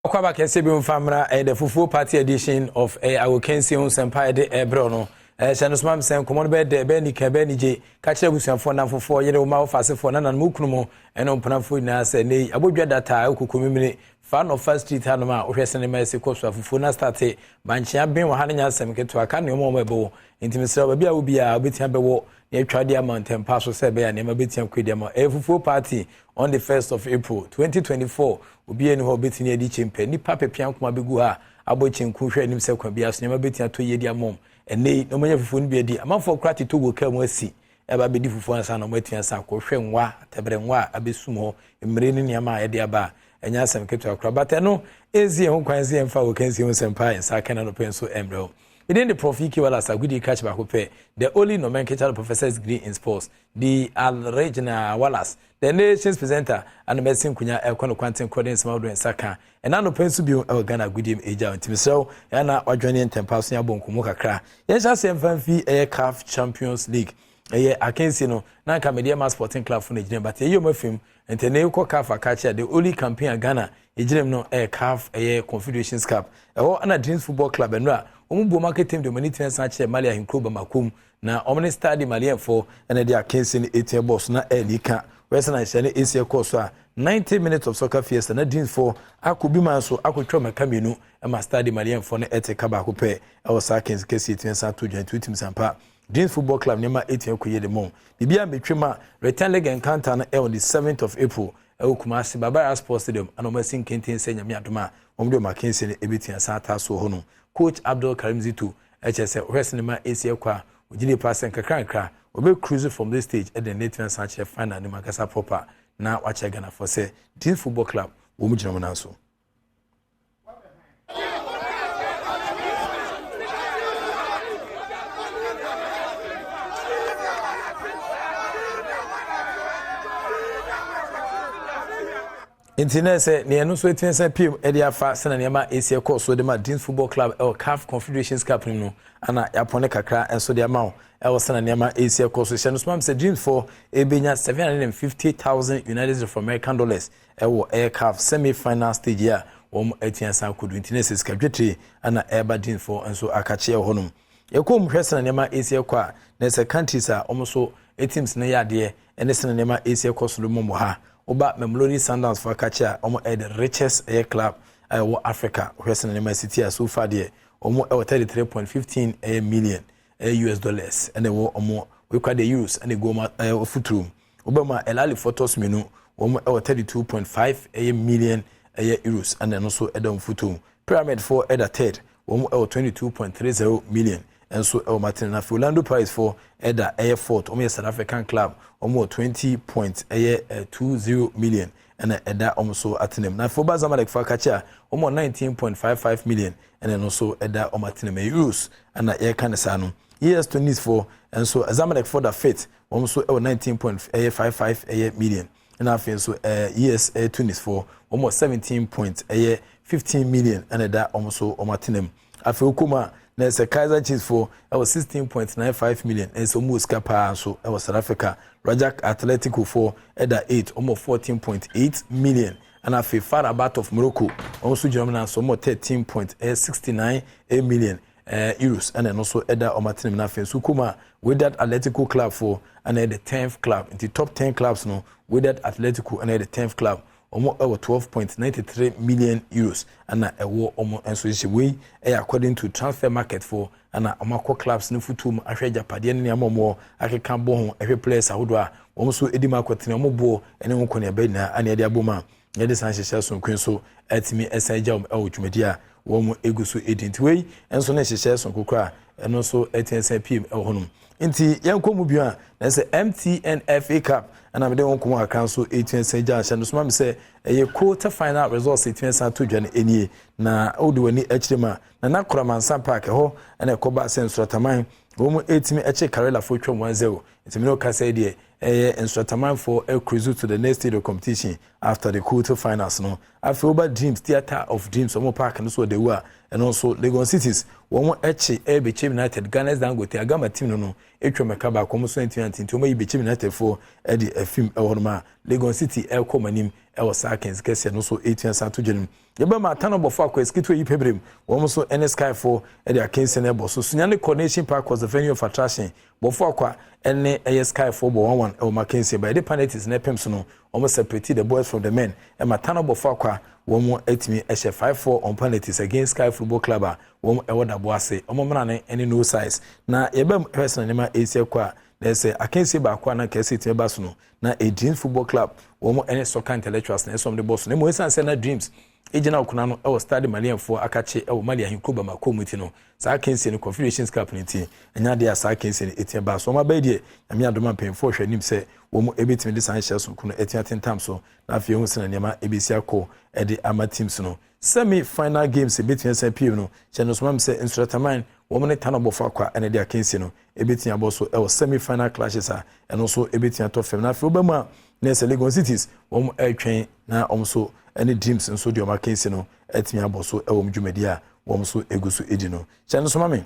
Ɔkwaba kɛseɛ bi mfa mmra. Ɛyɛ the Fufuo Party edition of ɛyɛ agokansie ho nsɛmpa yɛde ɛbrɛ no. Ɛhyɛ no soma sɛ nkɔmmɔ no bɛyɛ dɛ, ɛbɛyɛ nika, ɛbɛyɛ anigye. Ka kyerɛ abusuafoɔ, namfofoɔ, yere wo ma wo fasefoɔ, nananom, wo kunu mu ɛne mponafoɔ nyinaa sɛ ne yi abodwa data a ɛwɔ Kokomimini fa Nɔfa Street hanom a wohwɛ sɛ ne ma ɛsi kɔ so a fufuo no astart bankyea ben wɔ ha no nyɛ asɛm ketewa ka nneɛma ɔma ɛbɛwɔ. Nti mesrɛ wo, baabi a wo biara wobɛtumi abɛwɔ na atwa de ama ntɛmpa so sɛ ɛbɛyɛ a nneɛma bɛtumi akɔ adi ama. Ɛyɛ Fufuo Party on the 1st of April 2024. Obiara ni hɔ a obɛtumi adi kyempɛ. Nnipa pepea nkoma bɛgu ha abɔ kyenku hwɛ anim sɛ kwan biara so nneɛma bɛtumi atɔ yie di ama wɔn ɛnɛ yi na wɔanya fufuo no bi adi. Amanfoɔ koraa tete wɔ kaa mu asi ɛba bɛdi fufuo ansa na wɔatumi asa akɔhwɛ nwa atɛbrɛ nwa a abɛsum hɔ mmere ne nneɛma a yɛde aba a ɛnyɛ asɛm ketewa koraa, but ɛno ɛnsi yɛn ho kwan sɛ yɛmfa wɔ kansie ho nsɛmpa a yɛnsa aka no anɔpɛ nso mmerɛ ho. Medin de Prof Ike Wallace Agudi Krakye baako pɛ, the only nomenclature professor's degree in sports, the original Wallace, the nation's presenter, ana mɛsi nkonya ɛkɔ no kwanten korɔ de nsɛm ahodoɔ nsa ka ɛna anɔpɛ nso bio ɛwɔ Ghana agodiem ɛgya. Nti mesrɛ wo, ɛna wadwane ntɛmpa so yɛabɔ nkɔmmɔ kakra. Yɛnhyɛ aseɛ mfa mfi ɛyɛ CAF Champions League. Ɛyɛ akansi no na nka Medeama Sporting Club fo no gyina, but ɛyi ɔmo afim. Nti ne kɔ CAF akakyɛ, the only campaign a Ghana ɛgyina mu no ɛyɛ CAF ɛyɛ Confederations Cup. Ɛhɔ ɛna Dreams Football Club ɛno a wɔn bu wɔn aketem de wɔn ani tena san kyerɛ Mali ahenkuro Bamako mu na wɔn ne Stade Malienfoɔ ɛna de akansi no etia bɔɔl so na ɛyɛ ka wɔyɛ na nhyɛn no esi ɛkɔɔ so a 90 minutes of soccer fiesta na Dreams foɔ akɔ bi man so akɔtwa wɔn ɛka mmienu ɛma Stade Malienfoɔ no ɛte ka baako pɛ ɛwɔ saa akansi kɛseɛ etia san to dwa. Nti wotim sampa Dreams Football Club nneɛma etia kɔ yie de mɔ biribi a mbɛtwam a return leg encounter no ɛwɔ the 7th of April ɛwɔ Kumasi Baba Sports Stadium, ɛna wɔn asi nkenten sɛ Nyame adom a wɔn de wɔn akansi no ebetua san ata so hɔ no. Coach Abdul Karim Zito ɛkyɛ sɛ ɔhwɛ sinima esi ɛkɔ a ogyina nipa sɛ nkakrankra wɔbɛ cruise from this stage ɛde ne tena san kyerɛ final ne mu ankasa proper na wakyerɛ Ghanafoɔ sɛ Dreams Football Club wɔn gyina wɔn nan so. Nti na sɛ nea ɛno nso etumi sɛ piem ɛde afa sɛnɛ nneɛma esi ɛkɔ so de ma Dreams Football Club ɛwɔ CAF Confederations Cup no mu ana yɛapɔne kakra nso de ama wo ɛwɔ sɛnɛ nneɛma esi ɛkɔ so. Hyɛ no soma sɛ Dreams foɔ ebenya 750,000 United States of American dollars ɛwɔ ɛyɛ CAF semi final stage a wɔn atua san kodu. Nti na sɛ sika dwetire ana ɛreba Dreams foɔ nso akakye ɛwɔ hɔnom. Yɛkɔ mu hwɛ sɛnɛ nneɛma esi ɛkɔ a na sɛ countries a wɔn nso teams no yɛ adeɛ ɛne sɛnɛ nneɛma esi ɛkɔ so no mu ha. Woba Mamelodi Sundowns fo akakye a wɔn ɛyɛ the richest ɛyɛ club a ɛwɔ Africa. Wohwɛ sɛ nneɛma si ti a, so far deɛ wɔn ɛwɔ 33.15 ɛyɛ million ɛyɛ US dollars ɛna ɛwɔ wɔn wekura de euros ɛna egu wɔn ɛyɛ futuro mu. Woba mu a, Al Ahly fo tɔ so mmienu, wɔn ɛwɔ 32.5 ɛyɛ million ɛyɛ euros ɛna ɛno nso ɛda wɔn futuro mu. Pyramid fo ɛda third, wɔn ɛwɔ 22.30 million nso ɛwɔ martin. Na afei Orlando Pirates fo ɛda ɛyɛ fourth, wɔn yɛ South African club, wɔn wɔ 20 point ɛyɛ 20 million ɛna ɛda wɔn so atena mu. Na afei ɔba Zamalek fo akakye a wɔn wɔ 19.55 million ɛna ɛno nso ɛda wɔn atena mu, euros ɛna yɛreka ne saa no. ES Tunis fo nso, Zamalek fo da fifth, wɔn nso ɛwɔ 19 point ɛyɛ 55 ɛyɛ million, ɛna afei nso ES ɛyɛ Tunis fo wɔn wɔ 17 point ɛyɛ 15 million ɛna ɛda wɔn so wɔn atena mu. Afei okɔ mu a na ɛsɛ Kaizer Chiefs fo ɛwɔ 16.95 million, ɛsɛ wɔn wɔ sika paa nso ɛwɔ South Africa. Raja Atletico fo ɛda 8, wɔn wɔ 14.8 million, ɛna afei FAR Rabat of Morocco wɔn nso gyina mu na nso wɔn wɔ 13 point ɛyɛ 69 million euros ɛna ɛno nso ɛda wɔn atena mu. Na afei nso kɔ mu a Wydad Atletico Club fo ɛna ɛyɛ the 10th club. Nti top 10 clubs no, Wydad Atletico ɛna ɛyɛ the 10th club, wɔn ɛwɔ 12.93 million euros ɛna ɛwɔ wɔn nso hyehyɛ. Wei ɛyɛ according to Transfer Market fo ɛna wɔn akɔ clubs no futuo mu ahwɛ agyapadeɛ ne nneɛma wɔn akeka bɔ ho, ɛhwɛ players ahodoɔ a wɔn nso edi mu akɔtena wɔn boɔ ɛne ho kɔnea nyinaa ɛna yɛde abɔ mu a yɛde san hyehyɛ sonko nso ɛtumi ɛsan gya wɔn ɛwɔ dwumadi a wɔn egu so edi. Nti wei nso ne hyehyɛ sonko koraa ɛno nso ɛtumi ɛsan piem ɛwɔ hɔnom. Nti yɛn kɔ mu bio a na sɛ MTN FA Cup ɛna mede wɔn nkɔmɔ kakra nso ɛtumi ɛsan gya ahyɛ no soma mi sɛ ɛyɛ quarter final results ɛtumi ɛsan to dwa no ɛnie. Na wode w'ani akyerɛ mu a, Nana Koramansa Park ɛhɔ ɛna ɛkɔba sɛ Nsorataman wɔn ɛtumi ɛkye Karela fo twam 1-0. Nti mene ɔkasa yi deɛ Ɛyɛ Nsoatamanfoɔ cruise to the next stage of competition after the quarter finals no. Afei woba Dreams, Theatre of Dreams, wɔn park no so wɔ Dawu a, ɛno nso Legon Cities wɔn akyi ɛyɛ Bechem United, Ghana's Dangote Agama team no atwa mɛka baako, wɔn nso ntumi ante, nti wɔn ayi Bechem United foɔ ɛde afim ɛwɔ hɔnom a Legon City ɛrekɔ wɔn anim ɛwɔ saa kɛnse kɛseɛ no so etua san to dwa no mu. Yɛbɛma Atano Bofoakwa esiketewa yi pɛbrɛm, wɔn nso ɛne Skyfoɔ ɛde akansi no ɛbɔ so. Sunyani Coronation Park was the venue of attraction. Bofoakwa ɛne ɛyɛ Skyfoɔ bɔ 1-1 ɛwɔ makansi ba. Yɛde penalties na ɛpem so no, wɔn separate the boys from the men, ɛma Tano Bofoakwa wɔn atumi ɛhyɛ 5-4 on penalties against Sky Football Club a wɔn ɛwɔ Dabo ase. Wɔn mmena ne ɛne no size na yɛbɛm hwɛ sɛ nneɛma esi ɛkɔ a, na ɛsɛ akansie baako a na kɛse etumi ba so no na Dreams Football Club wɔn ɛne Soccer Intellectuals na ɛsɛ wɔn de bɔ so. Na emu esan sɛ na Dreams egyina ɔkona no ɛwɔ Stade Malienfoɔ akakye ɛwɔ Mali ahenkuro Bamako mu ti no, saa akansie no, Confederations Cup no ti, ɛnya adeɛ a saa akansie no etia ba so. Wɔn abɛɛ deɛ, Nyame adom a, mpanyinfoɔ hwɛ anim sɛ wɔn ebetumi de saa nhyɛ so no etia tentam so, na afei ehun sɛ na nneɛma ebesi akɔ ɛde ama teams no. Semi final games ebetumi ɛsɛn pie no, hyɛ no soma mi sɛ Nsoataman wɔn ne Tano Bofoakwa ɛna de akansie no ebetumi abɔ so ɛwɔ semi final clashes a ɛno nso ebetumi atɔ fam. Na afei wɔbɛ mu a, na ɛsɛ Legon Cities wɔn ɛretwɛn na wɔn nso ɛne Dreams nso deɛ wɔn akansie no ɛtumi abɔ so ɛwɔ wɔn dwumadi a wɔn nso egu so edi no. Hyɛ no soma mi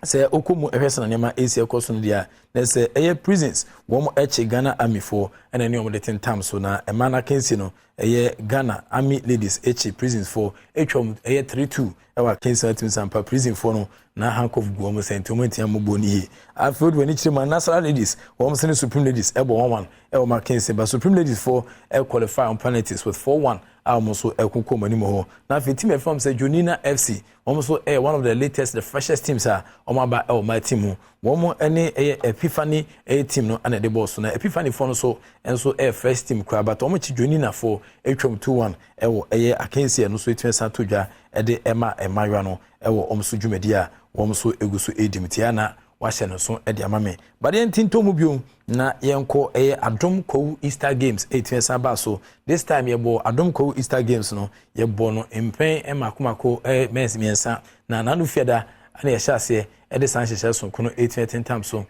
sɛ okɔ mu ɛhwɛ sɛ na nneɛma esi ɛkɔ so no deɛ, na sɛ ɛyɛ Prisons wɔn ɛkye Ghana Army foɔ ɛna ɛne wɔn de tentam so. Na mmaa n'akansi no, ɛyɛ Ghana Army ladies ɛkye Prisons foɔ atwa wɔn ɛyɛ 3-2 ɛwɔ akansi no. Atumi sampa Prison foɔ no na handcuff gu wɔn sɛ nti wɔn ntia mo bɔ ne yie. Afei wɔde wɔn ani kyerɛ mu a, Nasara ladies wɔn sɛ ne Supreme Ladies ɛbɔ 1-1 ɛwɔ wɔn akansi ba. Supreme Ladies foɔ ɛqualify on penalties with 4-1 a wɔn nso ɛkoko wɔn anim hɔ. Na afei team ɛfam sɛ Jonina FC, wɔn nso ɛyɛ one of the latest, the freshest teams a wɔn aba ɛwɔ maa team mu. Wɔn ɛne ɛyɛ Epiphany ɛyɛ team no ɛna ɛde bɔɔl so. Na Epiphany foɔ no so nso ɛyɛ fresh team koraa, but wɔn kyi Jonina foɔ atwam 2-1 ɛwɔ ɛyɛ akansi ɛno nso etumi san to dwa ɛde ɛma mmaayewa no ɛwɔ wɔn so dwumadi a wɔn nso egu so edi mu tia na wahyɛ no so ɛde ama me badeɛ. Nti ntɔn bio na yɛnkɔ ɛyɛ Adom Kwawu Easter Games ɛtumi san ba so. This time yɛbɔ Adom Kwawu Easter Games no, yɛbɔ no mpɛn mako mako ɛyɛ mɛnsi mmiɛnsa na n'ano fiada ɛna yɛhyɛ aseɛ ɛde san hyehyɛ sonko no ɛtumi tentam so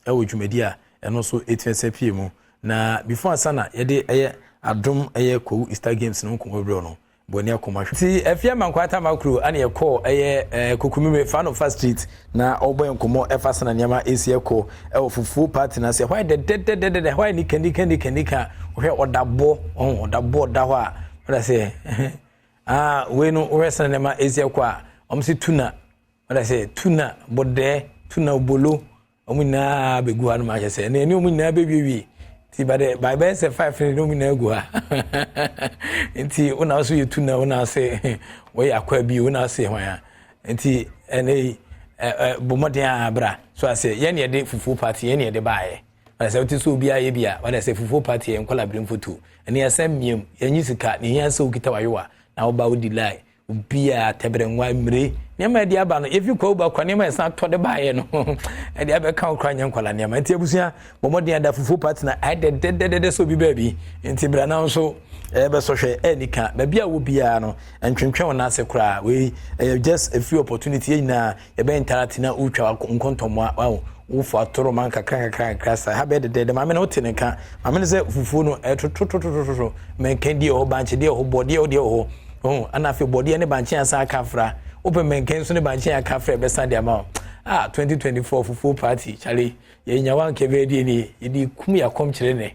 ɛwɔ dwumadi a ɛno nso ɛtumi sɛ pie mu. Na before ansa na yɛde ɛyɛ Adom ɛyɛ Kwawu Easter Games no nkɔmɔ brɛ no bɔnni akɔmɔ ahwɛ. Ti efia Mankwata Makuro ɛna yɛkɔɔ ɛyɛ Kokumime Fanofa Street na ɔbɔ nkɔmɔ ɛfa sena nneɛma esi ɛkɔ ɛwɔ fufuo party na sɛ hɔ ayɛ dɛdɛdɛdɛdɛ, hɔ ayɛ nika nika nika nika. Ɔhwɛ ɔdabɔ ɔho ɔdabɔ ɔda hɔ a ɔda sɛ aa wei no, ɔhwɛ sena nneɛma esi ɛkɔ a, wɔn si tuna, ɔda sɛ tuna bɔdɛɛ, tuna obolo, wɔn nyinaa bɛgu ha no ma ahyɛ sɛ ɛne wɔn nyinaa bɛwiewie. Nti ba de by bɛyɛ sɛ 5 ne wɔn nyinaa gu ha. Nti wɔn na so yɛ tuna, wɔn na sɛ wɔyɛ akwa bi, wɔn na sɛ hwan a. Nti ɛnɛ yi ɛ ɛ bɔ mmɔden a bra so ase. Yɛn yɛde fufuo party, yɛn yɛde baayɛ wɔn sɛ wote sɛ obiara yɛ bi a, wɔn sɛ fufuo party yɛ nkɔla abiri mfoto ɛne yɛsɛ mmiem yɛnyi sika ne hia sɛ okita wayewa na ɔba odi line. Obiara tɛbrɛ nwa mmire nneɛma yɛde aba no, yɛfi kwawu ba kwa nneɛma yɛsan tɔ de baayɛ no ɛde abɛka wo kora nyɛ nkwala nneɛma. Nti abusua, bɔ mmɔden ada fufuo party na ayɛ dɛdɛdɛdɛ sɛ obi baabi. Nti bra na nso ɛbɛsɔ hwɛ ɛni ka baabi a wɔ biara no, ntwentwɛn wɔn ase koraa. Wei ɛyɛ just a free opportunity. Yɛn nyinaa yɛbɛn interact na wotwa nkɔntɔmmoa wawo wofo atoro man kakra kakra kakra sa ha bɛyɛ dɛdɛdɛ. Maame no wote ne nka, maame no sɛ fufuo no ɛtotototototo, mɛnkɛn deɛ wɔ hɔ, bankye deɛ wɔ hɔ, bɔdeɛ deɛ wɔ hɔ ɔn, ɛna afei bɔdeɛ ne bankye asan aka afra. Wopɛ mɛnkɛn nso ne bankye aka afra, ɛbɛsan de ama wo. Ah, 2024 fufuo party, chale, yɛnya wanka bɛyɛ deɛ nie yɛde kum yɛ akɔm kyerɛ ne.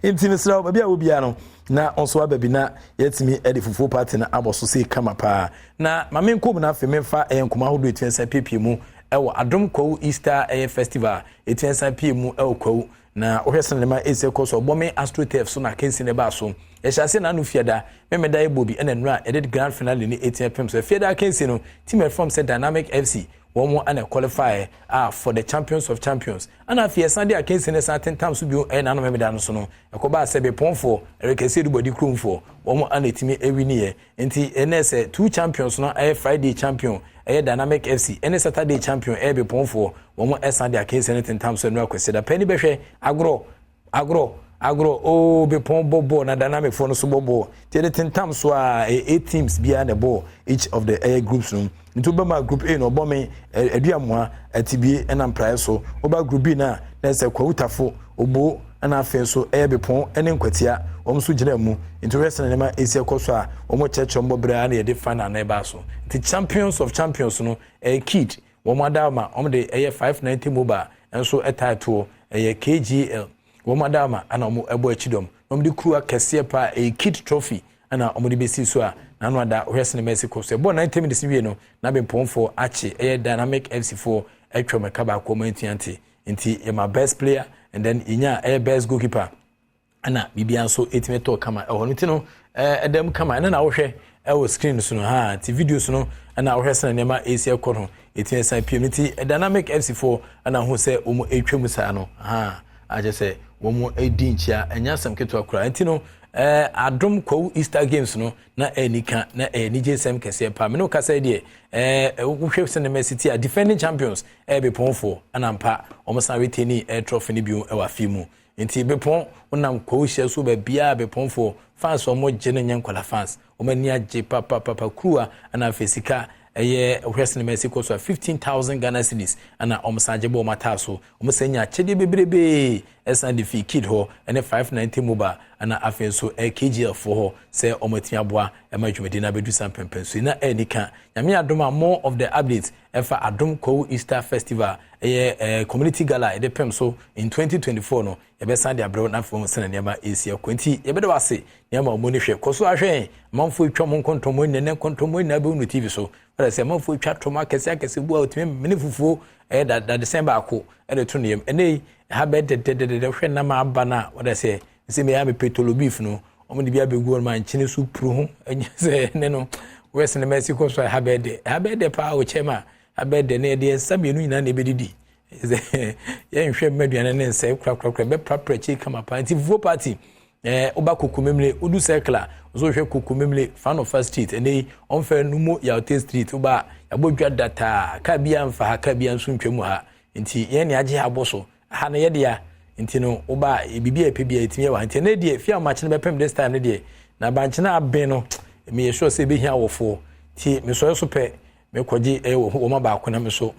Nti mesrɛ wo, baabi a wo biara no na nso aba bi na yɛtumi de fufuo party no abɔ so sei kama paa. Na maame nkɔm no, afei memfa ɛyɛ nkɔmɔ ahodoɔ ɛtumi nsa piepie mu ɛwɔ Adom Kwawu Easter ɛyɛ festival ɛtumi nsa pie mu ɛwɔ Kwawu. Na wohwɛ sɛ nneɛma ɛsɛ kɔ so, ɔbɔ me astroturf so na akansi ne baa so. Yɛhyɛ ase na ano fiada mmɛmɛda yɛ bi, ɛna nnura yɛde grand finale ne ɛtumi pem so. Fiada akansi no, team ɛfam sɛ Dynamic FC wɔn mo ana qualify a for the Champions of Champions. Ɛna afei ɛsan de akansi ne san tentam so bio ɛyɛ n'ano mmɛmɛda no so no, ɛkɔbaa sɛ Bepɔnfoɔ ɛrekɛse edubɔdi kuromfoɔ wɔn mo ana ɛtumi ɛwi ne yɛ. Nti ɛnɛ sɛ two champions no, ɛyɛ Friday champion ɛyɛ Dynamic FC ɛne Saturday champion ɛyɛ Bepɔnfoɔ, wɔn mo ɛsan de akansi ne tentam so ɛnura kwasi da pɛni bɛhwɛ agorɔ agorɔ agorɔ ooo. Bepɔn bɔ bɔɔl na Dynamic foɔ no so bɔ bɔɔl, nti yɛde tentam so a, ɛyɛ eight teams biara na ɛbɔ each of the ɛyɛ groups no. Nti wobɛma Group A no, ɔbɔ me Aduamoa, Atibie ɛna Mpraeɛ so. Woba Group B no a, na sɛ Kwawutafo, Obo, ɛna afei nso ɛyɛ Bepɔn ɛne Nkwatia, wɔn nso gyina mu. Nti wohwɛ sɛ nneɛma esi ɛkɔ so a, wɔn kyerɛkyerɛ wɔn bɔ berɛ a na yɛde final na ɛbaa so. Nti champions of champions no ɛyɛ Kid. Wɔn ada ma wɔn de ɛyɛ 590 Mobile nso ɛtaa toɔ, ɛyɛ KGL. Wɔn ada ma ɛna wɔn ɛbɔ akyi dɔm na wɔn de kuruwa kɛseɛ paa, ɛyɛ Kid Trophy, ɛna wɔn de bɛsi so a n'ano ada. Wohwɛ sɛ nneɛma esi kɔ so, ɛbɔ 90 minutes wie no na Bepɔnfoɔ akye ɛyɛ Dynamic FC foɔ atwa wɔn ɛka baako, wɔn ntua. Nti yɛma best player and then yɛnya ɛyɛ best goalkeeper, ɛna biribiara nso ɛtumi tɔ kama ɛhɔ no. Ti no ɛdɛm kama ɛna na wohwɛ ɛwɔ screen so no ha. Ti videos no ɛna wohwɛ sɛ nneɛma ɛsi ɛkɔ no, ɛtumi ɛsan pie no. Ti Dynamic FC foɔ ɛna ho sɛ wɔn ɛtwa mu saa no ha, akyɛ sɛ wɔn ɛdi nkyia, ɛnyɛ asɛm ketewa koraa. Nti no Adom Kwawu Easter Games no na ɛni ka na ɛyɛ anigye nsɛm kɛseɛ paa. Mene kasa deɛ, wohwɛ sɛ nneɛma ɛsi ti a, defending champions ɛyɛ Bepɔnfoɔ, ɛna mpa wɔn san retain ɛyɛ trophy no bio ɛwɔ afi mu. Nti Bepɔn wonam Kwawu hyɛ so baabiara, Bepɔnfoɔ fans wɔn gye no nyɛ nkwala fans, wɔn ani agye papapapa. Kuruwa ɛna afei sika ɛyɛ, wohwɛ sɛ nneɛma ɛsi kɔ so a, 15,000 Ghana cedis ɛna wɔn san gye bɔ wɔn ataa so. Wɔn san nya akyɛdeɛ bebrebee ɛsan de fi Kid hɔ ɛne 590 Mobile ɛna afei nso ɛyɛ KGL foɔ hɔ sɛ wɔn atumi aboa ɛma dwumadie no abɛdu san pɛmpɛn so na ɛyɛ ka. Nyame adom a, more of the updates ɛfa Adom Kwawu Easter Festival, ɛyɛ community gala ɛde pɛm so in 2024 no, yɛbɛsan de abrɛw na afei sɛ nneɛma ɛsi akɔ. Nti yɛbɛda wase nneɛma wɔn ani hwɛ kɔ so ahwɛ. Amanfoɔ atwa mo nkɔntɔmmɔ nyina ne nkɔntɔmmɔ nyinaa bɛhu no TV so. Wɔde sɛ amanfoɔ atwa tɔm akɛse akɛse bu a otumi mene fufuo ɛyɛ dadesɛn baako ɛde to ne yam. Ɛnɛ yi ha bɛ dɛdɛdɛdɛ. Hwɛ nam aba no a, wɔde sɛ sɛ meyɛ mepɛ tolo beef no, wɔn de bi abɛgu wɔn ma nkyene so puru ho. Ɛnyɛ sɛ ɛne no wɔyɛ sɛ nneɛma esi kɔ so a, ha bɛ dɛ, ha bɛ dɛ paa. Ɔkyɛm a ha bɛ dɛ na yɛde nsa mmienu nyinaa na ɛbɛdidi sɛ yɛnhwɛ mma aduane ne nsɛe korakora, bɛprapra akyi kama paa. Nti fufuo party woba Kokomemle, wodu circle a nso wohwɛ Kokomemle Fanofa Street, ɛnɛ yi ɔmfɛ no mu Yaote Street, woba yɛabɔ dwa dataa, kaa bia mfa ha, kaa bia nso ntwa mu ha. Nti yɛn ne agye ha bɔ so ha no yɛde ya. Nti no woba biribi a ɛpɛ bia ɛtumi yɛ wɔ ha. Nti ɛnɛ deɛ fie a ɔmakye no bɛpem this time no deɛ na bankyene aben no, meyɛ sure sɛ ɛbɛhia awɔfoɔ. Nti mesɔre so pɛ, mekɔgye ɛyɛ wɔ wɔma baako na me so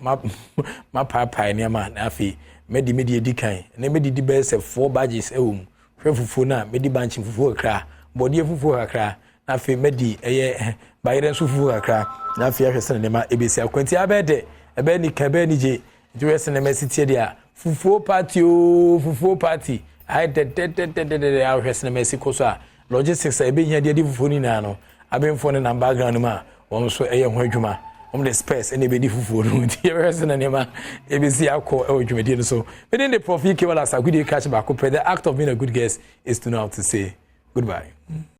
mapaapae nneɛma na afei mɛdi mɛdi edi kan na mɛdidi bɛyɛ sɛ four batches ɛwɔ mu. Hwɛ fufuo no a mɛdi, bankye fufuo kakra, bɔdeɛ fufuo kakra, na afei mɛdi ɛyɛ bayerɛ nso fufuo kakra, na afei ahwɛ sɛ nneɛma ebesi akwanti abɛɛ dɛ, ɛbɛyɛ nika, ɛbɛyɛ nigye. Nti wɔyɛ sɛ nneɛma esi tie deɛ a, fufuo party ooo, fufuo party ayɛ dɛdɛdɛdɛdɛdɛ. Ahwɛ sɛ nneɛma esi kɔ so a, logistics a ebɛhia deɛ de fufuo no nyinaa no, abɛnfoɔ no nam background mu a wɔn nso ɛyɛ ho adwuma. Wɔn de space ɛna ebɛdi fufuo no. Nti yɛbɛhwɛ sɛ nneɛma ebesi akɔ ɛwɔ dwumadie no so. Mede de Prof Ike Wala Asakudi krakye baako pɛ: the act of being a good guest is to know how to say goodbye.